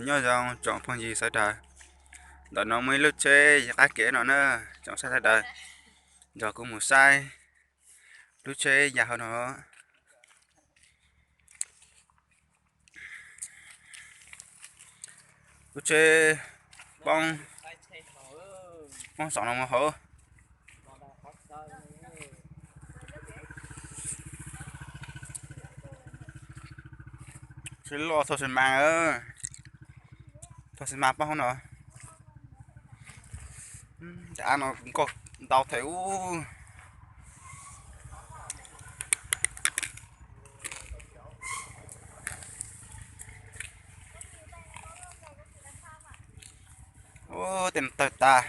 Nyob zoo tsoom phooj ywg sawv daws, ntawm no muaj ib lub tsheb ya qab kev no na, tsoom saib sawv daws, nrog kuv mus saib lub tsheb ya hauv no. Lub tsheb poob, poob saum no mus hauv. Tsheb loj thoj xi mas, thoj xi mas poob hauv no. Dav no kuv nkauj ntau them ub. Ub, tej no tawg tas.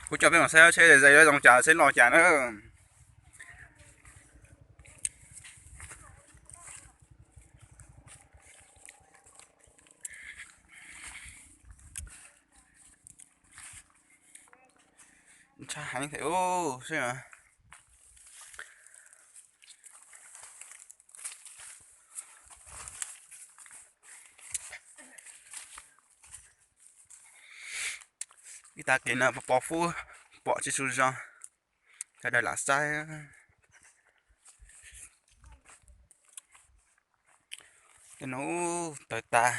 Kuv coj peb mus saib tsheb ze zoo cas, tsheb loj cas na. Ntshai heev thiab ub. Ib tag kis no pos pos fub, pom tsis tshua zoo, sawv daws lam saib. Tej no tawg tas.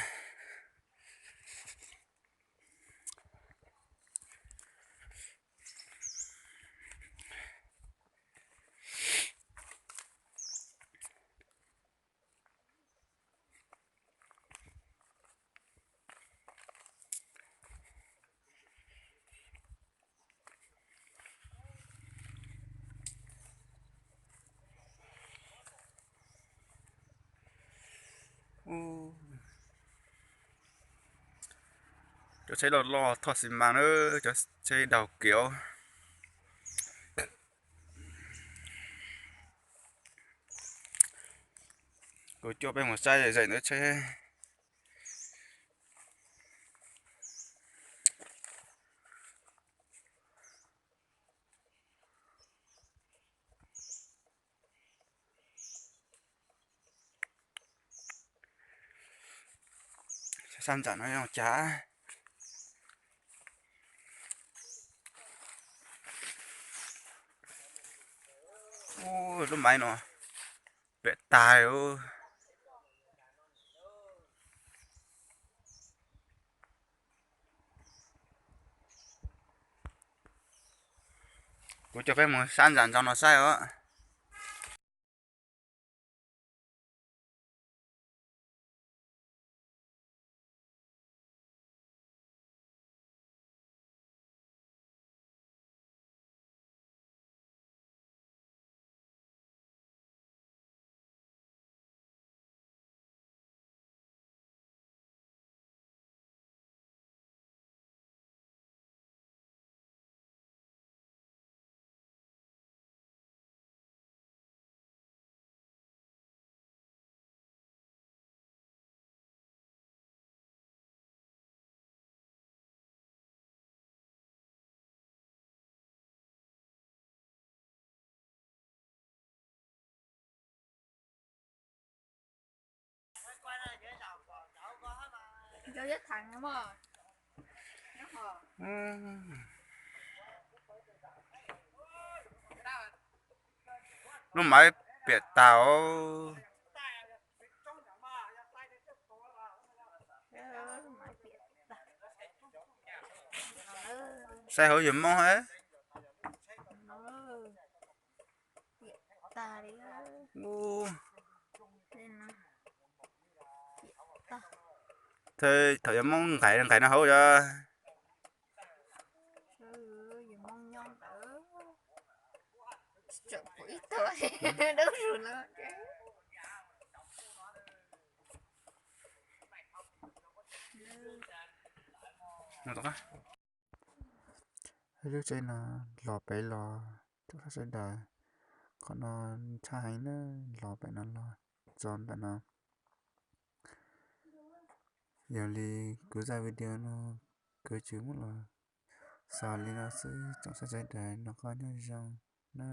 Cov tsheb loj loj thoj xi mas na, cov tsheb daug kiav. Kuv coj peb mus saib zem ntawm tsheb. Sab ntawm no yog cas? Ub, lub maiv no piam tag. Kuv coj peb mus sab ntawm ntsoov no saib os. Lub maiv piam tag os. Saib hauv yog Hmoob thiab. Thaum yog Hmoob nqaim nqaim no hauv os. Lub tsheb no los pem los, sawv daws, qhov no ntshai heev na, los pem no los txog ntawm no. Yog li kuv zaj video no kuv tsis muab los Xaus li no xwb, tsoom saib sawv daws noj qab nyob zoo na.